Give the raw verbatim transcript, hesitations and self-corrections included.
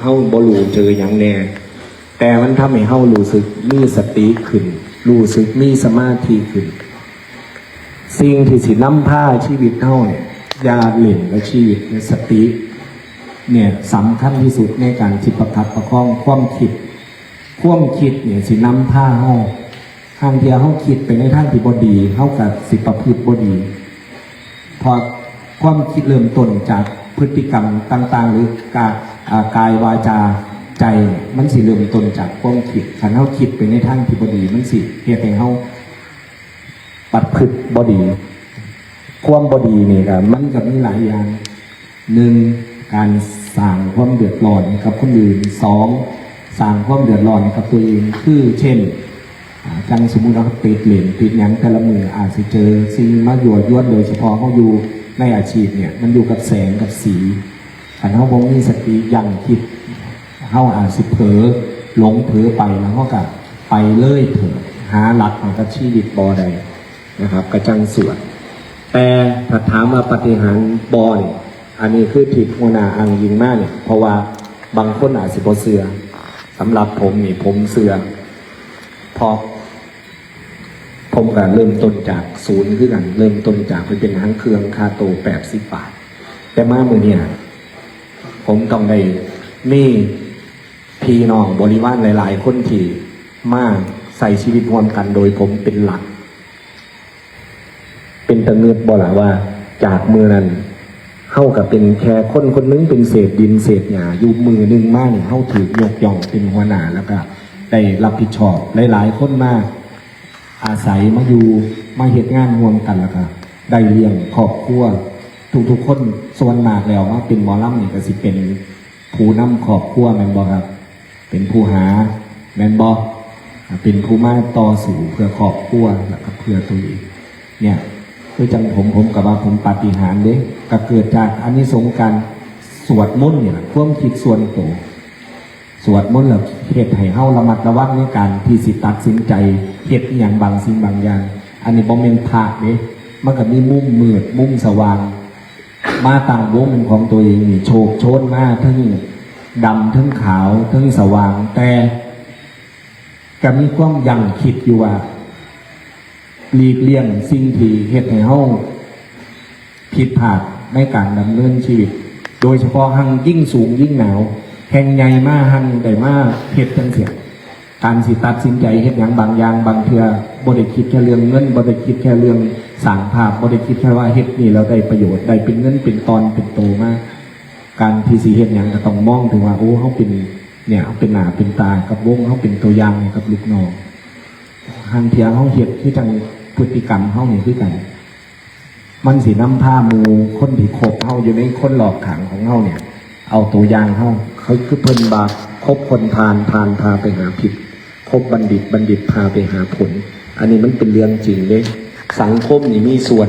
เฮาบ่ฮู้เจอหยังแน่ แต่มันทำให้เฮารู้สึกมีสติขึ้น รู้สึกมีสมาธิขึ้น สิ่งที่สินำพาชีวิตเฮาเนี่ย อย่าเล่นกับชีวิตเนี่ย สติเนี่ยสำคัญที่สุดในการที่ประคับประคองความคิด ความคิดเนี่ยสินำพาเฮา ห่างเทื่อเฮาคิดไปในทางที่บ่ดี เฮาก็สิประพฤติบ่ดี เพราะความคิดเริ่มต้นจากพฤติกรรมต่างๆ หรือกา อ่า กายวาจาใจเนี่ย มันสิเริ่มต้นจากความคิด คันเฮาคิดไปในทางที่บ่ดี มันสิเฮ็ดให้เฮาประพฤติบ่ดี ความบ่ดีนี่ก็ มันก็มีหลายอย่าง หนึ่ง การสร้างความเดือดร้อนให้กับคนอื่น สอง สร้างความเดือดร้อนให้กับตัวเอง คือเช่น อ่า จั่งสมมุติว่าติดเหล้าติดหยังแต่ละมื้ออาจสิเจอสิ่งมายั่วยวน โดยเฉพาะเฮาอยู่ในอาชีพเนี่ย มันอยู่กับแสงกับสี คันเฮาบ่มีสติยั้งคิด เฮาอาจสิเผลอ หลงเผลอไป แล้วเฮาก็ไปเลยเถิด หาหลักของกับชีวิตบ่ได้นะครับ กะจั่งซั่ว แต่ถ้าถามว่าปาฏิหาริย์บ่นี่ อันนี้คือที่หัวหน้าอ้างอิงมาเนี่ย เพราะว่าบางคนอาจสิบ่เชื่อ สำหรับผมนี่ผมเชื่อ เพราะผมก็เริ่มต้นจากศูนย์คือกัน เริ่มต้นจากไปเป็นหางเครื่องค่าโตแปดสิบบาท แต่มามื้อเนี่ย ผมต้องได้มีพี่น้องบริวารหลายๆ คนที่มาใช้ชีวิตร่วมกันโดยผมเป็นหลัก เป็นตาเงือดบ่ล่ะว่า จากมื้อนั้น เฮาก็เป็นแค่คนคนหนึ่ง เป็นเศษดินเศษหญ้า อยู่มื้อหนึ่งมานี่ เฮาถูกยกย่องเป็นหัวหน้า แล้วก็ได้รับผิดชอบ หลายๆ คนมาอาศัยมาอยู่ มาเฮ็ดงานร่วมกัน แล้วก็ได้เลี้ยงครอบครัว ทุกๆ คนส่วนมากแล้วมาเป็นหมอลำนี่ก็สิเป็นผู้นำครอบครัวแม่นบ่ครับ เป็นผู้หาแม่นบ่ เป็นผู้มาต่อสู้เพื่อครอบครัวแล้วก็เพื่อตัวเอง เนี่ย คือจั่งผม ผมก็ว่าผมปาฏิหาริย์เด้ ก็เกิดจากอานิสงส์การสวดมนต์นี่แหละ ความคิดส่วนตัว สวดมนต์แล้วเฮ็ดให้เฮาระมัดระวังในการที่สิตัดสินใจเฮ็ดอิหยังบางสิ่งบางอย่าง อันนี้บ่แม่นพระเด้ มันก็มีมุมมืดมุมสว่าง มาตั้งวงเป็นของตัวเองนี่โชคโชนมาทั้งดำทั้งขาวทั้งสว่าง แต่ก็มีความยั้งคิดอยู่ว่า หลีกเลี่ยงสิ่งที่เฮ็ดให้เฮาผิดพลาดในการดำเนินชีวิต โดยเฉพาะหั่งยิ่งสูงยิ่งหนาว แฮ่งใหญ่มาหั่งได้มาเฮ็ดจั่งซี้ การสิตัดสินใจเฮ็ดหยังบางอย่าง บางเทื่อบ่ได้คิดแค่เรื่องเงิน บ่ได้คิดแค่เรื่องสร้างภาพ บ่ได้คิดแค่ว่าเฮ็ดนี่แล้วได้ประโยชน์ ได้เป็นเงินเป็นตอนเป็นโตมา การที่สิเฮ็ดหยังก็ต้องมองถึงว่า โอ้ เฮาเป็น เนี่ย เฮาเป็นหน้าเป็นตากับวง เฮาเป็นตัวอย่างให้กับลูกน้อง ห่างเทื่อเฮาเฮ็ดคือจั่งพฤติกรรมเฮานี่คือกัน มันสินำพาหมู่คนที่คบเฮาอยู่ในคนรอบข้างของเฮาเนี่ย เอาตัวอย่างเฮา คือ คือเพิ่นว่า คบคนพาล พาลพาไปหาผิด คบบัณฑิต บัณฑิตพาไปหาผล อันนี้มันเป็นเรื่องจริงเด้ สังคมนี่มีส่วน